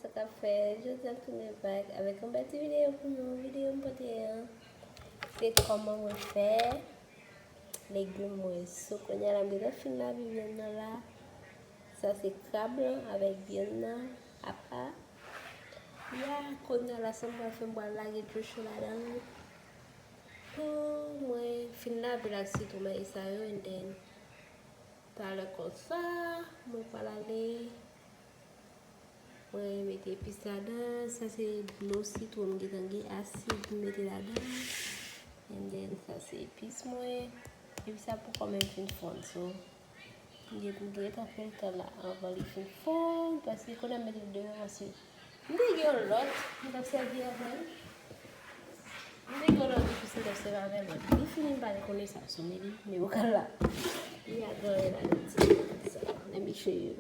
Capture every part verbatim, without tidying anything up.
Sa k ap fèt? Jodi a m tounen back avèk yon bèl ti videyo pou nou. Videyo m pote an, se kòman mwen fè legim mwen. So, kounye a la, m gentan fin lave vyann nan la. Sa se krab lan avèk vyann nan apa. Ya, kounye a la, sa m pral fè, m pral lage dlo cho ladan l. Pou mwen fin lave l ak sitwon, bagay sa yo, and then talè konsa, mwen pral ale, mwen mete epis ladan. Sa se dlo sitwon, m gentan gen asid, m mete ladan. And then, sa se epis mwen. Epi sa poko menm fin fonn, so, m gen, m gentan fè l tan la anvan li fin fonn, paske kounye a m mete l deyò, paske m te gen yon lòt, m t ap sèvi avè l. M te gen yon lòt epis m t ap sèvi avè l, men li fini, m pa rekonesans sou men li, men yo ka la. Li a ganye la, li di sa, let me show you.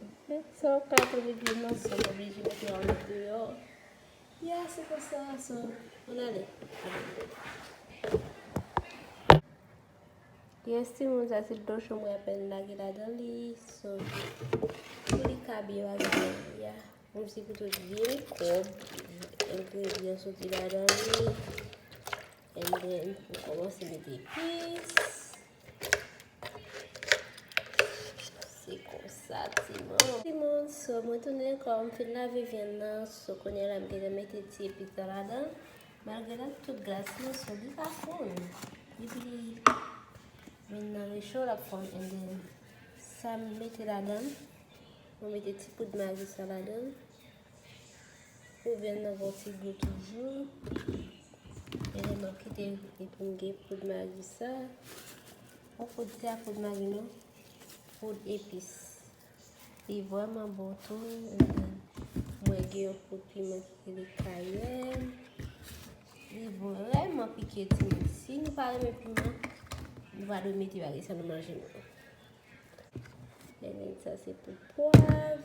Sa w ka tou vin nan, sa w oblije mete yon lòt deyò. Ya, se konsa, so, ann ale. Yes, timoun, sa se dlo cho mwen apèn lage ladan li. So, pou li ka byen bagay, ya. Bon, se pou tout vye mikwòb, engredyan soti ladan li. And then, nou kòmanse mete epis. Se konsa, timoun. Timoun, so, mwen tounen ankò, m fin lave vyann nan, so, kounye a la, m gentan mete ti epis la ladan. Malgre l ap tout gras lan, so, li pa fonn. Depi li vin nan recho, l ap fonn. And then, sa m mete ladan, mwen mete ti poud magi sa ladan. Pou vyann nan gon ti gou toujou. And then, m ap kite li pou m gen poud magi sa. Bon, poud, se a poud magi non. Poud epis. Li vrèman bon tou. Mwen gen yon poud piman ki rele kayèn. Li vrèman pike, timoun. Si nou pa renmen piman, nou pa dwe mete bagay sa nan manje nou. And then sa se pou pwav.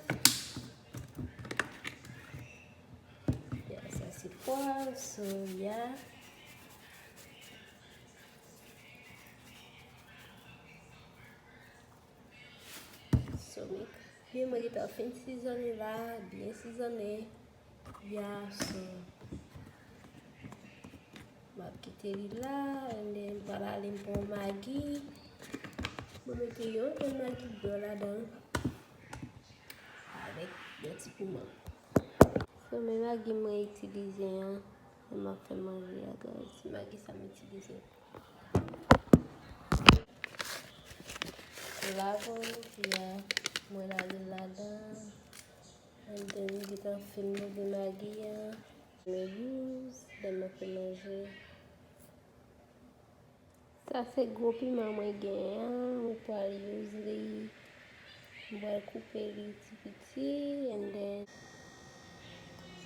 Ya, sa se pwav, so, ya. So, men, byen, mwen gentan fin sizonnen la, byen sizonnen. Ya, so, m ap kite li la, and then m pral ale m pran magi. Mwen mete yon grenn magi blan ladan l avèk yon ti piman. So, men magi mwen itilize an, lè m ap fè manje a, guys. Magi sa m itilize. Lavann, ya, mwen lage l ladan. And then, m gentan fin leve magi a. Mwen use lè m ap fè manje. Sa se gwo piman mwen genyen an. Mwen pral use li. Mwen pral koupe li ti piti. And then,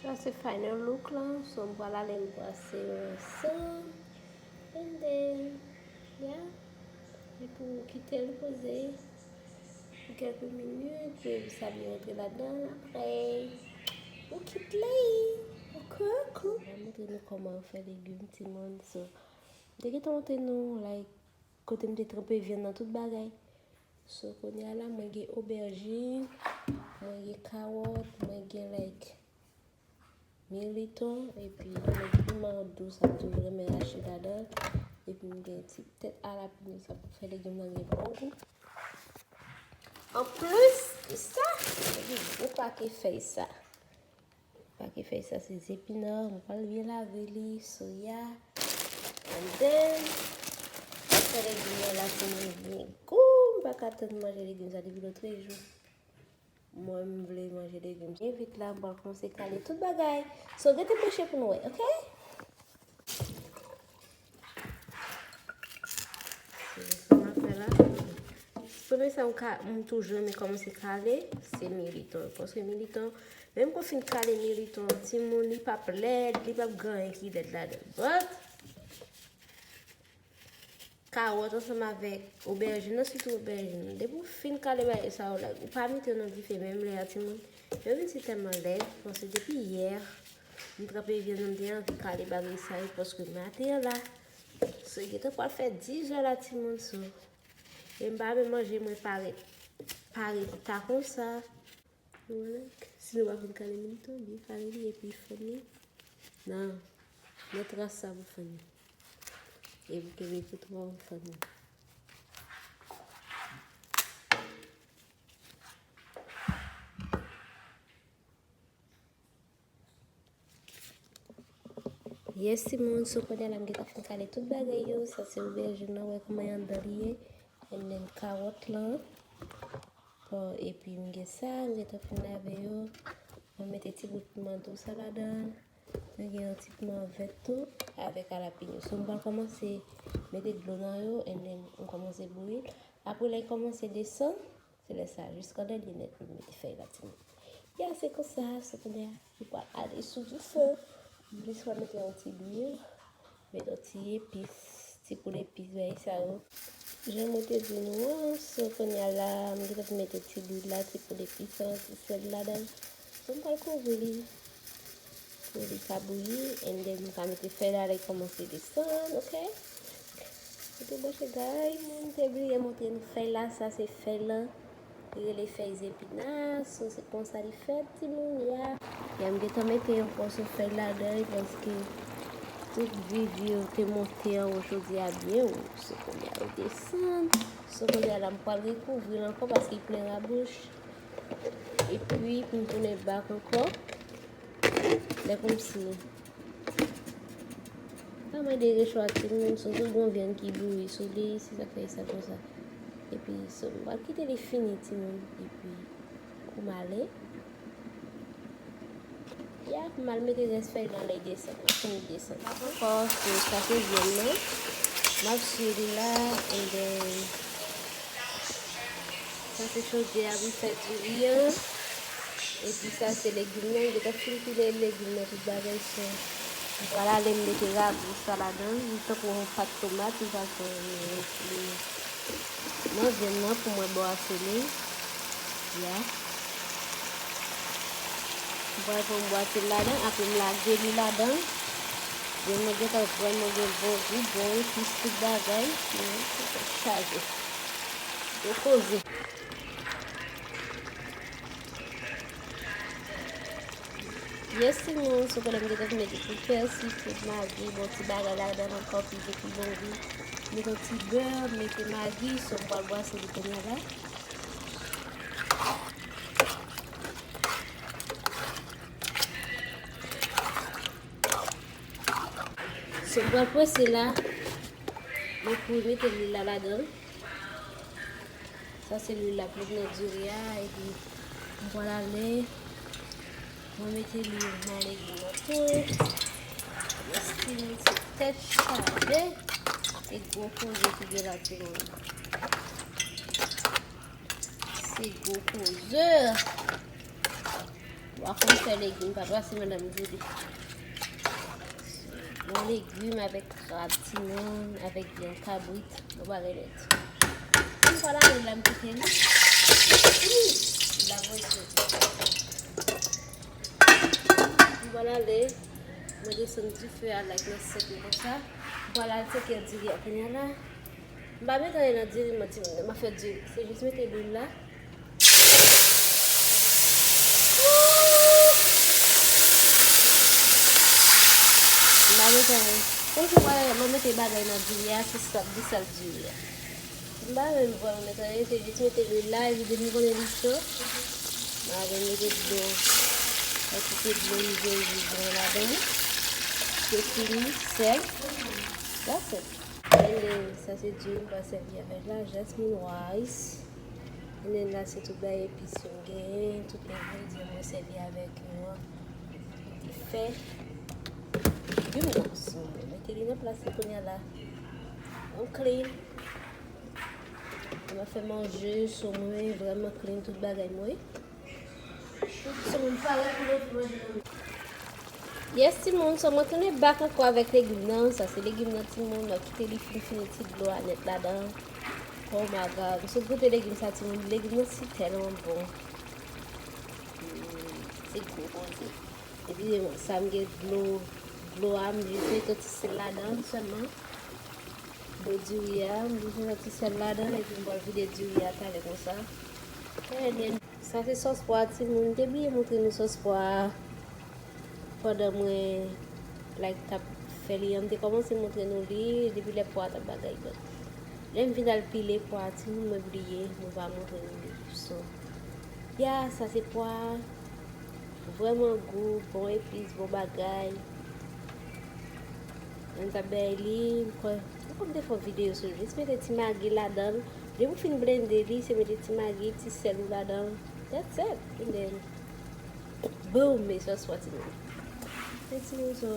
sa se final look lan. So, m pral ale m brase yo ansanm. And then, yeah. Epi w kite l poze pou kèlke minit, pou sa byen rantre ladan l. Apre, ou kite li. Ou koukou. M ap montre nou kòman yo fè legim, timoun. So, m te gentan montre nou, like, kote m te tranpe vyann nan, tout bagay. So, kounye a la, mwen gen obèjin, mwen gen kawòt, mwen gen, like, militon, epi mwen gen piman dous, sa m toujou renmen rache ladan l. Epi m gen ti tèt alapenyo, sa pou fè legim nan gen bon gou. Anplis de sa, mwen gen gwo pake fèy sa. Pake fèy sa se zepina, mwen pral byen lave li, soya. And then, fè legim nan la pou mwen byen gou, m pa ka tann manje legim sa depi lòtrejou. Mwen, m vle manje legim byen vit la, m pral kòmanse kale tout bagay. So, rete branche pou nou wè, oke? Se sa m ap fè la. Premye sa m ka, m toujou renmen kòmanse kale, se militon. Paske militon, menm ke w fin kale militon, timoun, li p ap lèd, li p ap gen anyen ki lèd ladan l. But, kawòt ansanm avèk obèjin nan, sitou obèjin nan. Depi w fin kale bagay sa yo la, ou pa mete yo nan dife menm lè a, timoun. Yo vin si tèlman lèd, paske depi yè, m tranpe vyann nan, m te anvi kale bagay sa yo, paske maten an la. So, gentan pral fè dis zè la, timoun, so. E m pa renmen manje mwen parèt, parèt ta konsa. Ou wè, like, Si nou pa konn kale men li tou, byen kale li epi fann li nan, nan tras sa pou fann li. Epi kenbe pou twa ou fann li. Yes, timoun, so kounye a la m gentan fin kale tout bagay yo. Sa se obèj lan, wè kòman anndan li ye. And then kawòt lan. Bon, epi m gen sa, m gentan fin lave yo. Mwen mete ti bout piman dous sa ladan. Mwen gen yon ti piman vèt tou, avèk alapenyo. So, m pral kòmanse mete dlo nan yo, and then m kòmanse bouyi. Apre, lè l kòmanse desann, se lè sa, jiska dènye nèt, m mete fèy la, timoun. Ya, se konsa, so kounye a, li pral ale sou dife. M jis pral mete yon ti lwil, mete yon ti epis, ti poud epis, bagay sa yo. Jan mwen te di nou an, so kounye a la, m gentan mete ti lwil la, ti poud epis lan, ti sèl ladan. So, m pral kouvri li. Pou li ka bouyi, and then m ka mete fèy la lè l kòmanse desann, ok? Mete branche, guys. Mwen te bliye montre nou fèy la, sa se fèy lan. Li rele fèy zepina, so se konsa li fèt, timoun, ya. Ya, m gentan mete yon pòsyon fèy ladan, paske tout viv yo te monte anwo jodi a byen wo. So kounye a yo desann. So kounye a la, m pral rekouvri l ankò paske li plen rabouch. Epi, pou m tounen back ankò. Lè kòmsi. Pa mande rechwa timoun, si w gon vyann ki bouyi sou li, se sa k fè sa konsa. Epi, so, m pral kite li fini timoun. Epi, pou m ale. Ya, pou m al mete rès fèy lan lè l desann. L ap fini desann. Ankò, so, sa se vyann nan. M ap swiv li la, and then, sa se chodyè a pou m fè diri an. Epi sa se legim nan, m gentan fin pile legim nan, tout bagay, so. M pral ale m mete rabous sa ladan, li tankou yon pat tomat, yon fason li, li nan vyann nan pou mwen bwase li. Ya. M pral pran bwase l ladan, apre m lage li ladan. Vyann nan gentan vrèman gen bon gou, bon epis, tout bagay. Men, chaje. Gwo koze. Yes, timoun, so kounye a m gentan mete ti pèsi, ti magi, bon ti bagay ladan ankò, pou li bon gou. Mete yon ti bè, mete magi, so m pral bwase li kounye a la. So m pral prese la, mwen pou mete lwil la ladan. Sa se lwil la pou met nan diri a, epi m pral ale, mwen mete lwil nan legim nan tou. Yes, timoun, se tèt chaje. Se gwo koze ki gen la, timoun. Se gwo koze. W a konn fè legim, pa pase madanm Julie. Bon legim avèk krab, timoun, avèk vyann kabrit, bon bagay nèt. M pral ale la, m kite li. Wi, la voye soti. M pral ale, mwen desann dife a like nan sèt mil konsa. M pral al tcheke diri a kounye a la. M pa met anyen nan diri m nan, timoun, m ap fè diri. Se jis mete lwil la. M pa met anyen. Kòmsi w wè, lè w mete bagay nan diri a, se sal, di sal diri a. M pa menm vrèman met anyen, se jis mete lwil la, epi depi m konnen li cho, m a vin mete dlo, yon kantite dlo rive, rive ladan. Se fini, sèl. That's it. And then, sa se diri m pral sèvi avèk la, jasmine rice. And then la, se tout bagay epis yo m genyen, tout engredyan mwen sèvi avèk yo an. Fè yon ansanm. Mete li nan plas li kounye a la. Mwen clean. Mwen fè manje, so mwen vrèman clean tout bagay mwen. So mwen pare pou leve manje nan. Yes, timoun, so mwen tounen back ankò avèk legim nan. Sa se legim nan, timoun, mwen kite li fin fini ti dlo a nèt ladan. Oh my God, so goute legim sa, timoun, legim nan si tèlman bon. Mm, se gwo koze. Epi sa m gen dlo, dlo a, m jis mete yon ti sèl ladan sèlman. Dlo diri a, m jis mete yon ti sèl ladan, epi m pral vide diri a talè konsa. And then, Sa se sòs pwa, timoun. M te bliye montre nou sòs pwa a pandan mwen, like, t ap fè li an. M te kòmanse montre nou li depi lè pwa a t ap bagay. But lè m vin al pile pwa a, timoun, mwen bliye, mwen pa montre nou li. So, ya, sa se pwa a. Vrèman gou, bon epis, bon bagay. Mwen t ap bay li, m kwè, m kwè m te fè yon videyo sou li. Jis mete ti magi ladan l. Depi w fin blende li, se mete ti magi, ti sèl ou ladan l. That's it. And then, boom, e sòs pwa, timoun. Men timoun, so,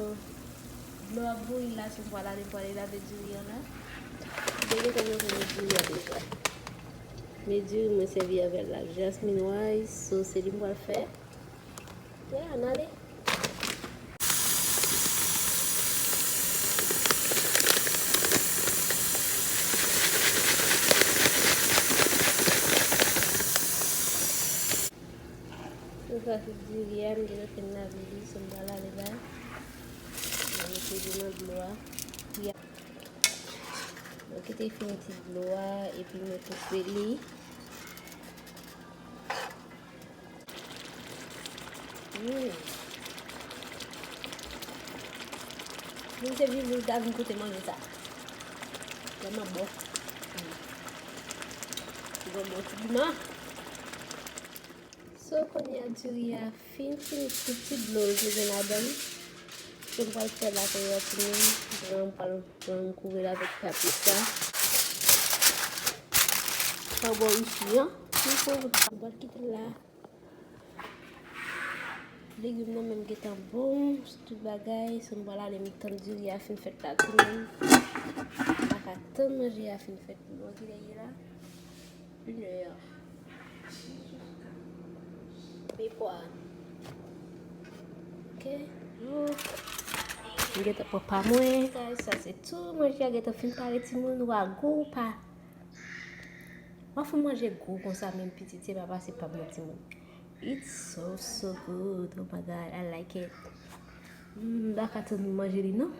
dlo ap bouyi la, so m pral ale, m pral ale lave diri an la. M te gentan montre nou diri an deja. Men diri mwen sèvi avè l la, jasmine rice, so se li m pral fè. Yeah, ann ale. So sa se diri a, m gentan fin lave li, so m pral ale la. Mwen mete li nan dlo a. Yeah. Mwen kite fini ti dlo a, epi mwen koupe li. Mm. Moun se vin, moun ta vin kote manje sa. Tèlman bon. Mm. Li gon bon ti piman. So, kounye a, diri a fin fini tout ti dlo l te gen ladan l. So, m pral fè lakay a timoun. Mwen, m pral pran m kouvri l avèk papita. Sa w bò isi an. M pral kite l la. Legim nan menm gentan bon, tout bagay, so m pral ale m tann diri a fin fèt la timoun. M pa ka tann manje a fin fèt. Bon, kilè ye la? Une heure. Pe pwa. Ok. M gentan pran pa mwen. Sa, sa se tou manje a gentan fin pare timoun, wa gou pa. W ap fè manje gou konsa, menm pitit, se pa pase pa m nan timoun. It's so, so good. Oh my God, I like it. Mm, m pa ka tann manje li, non.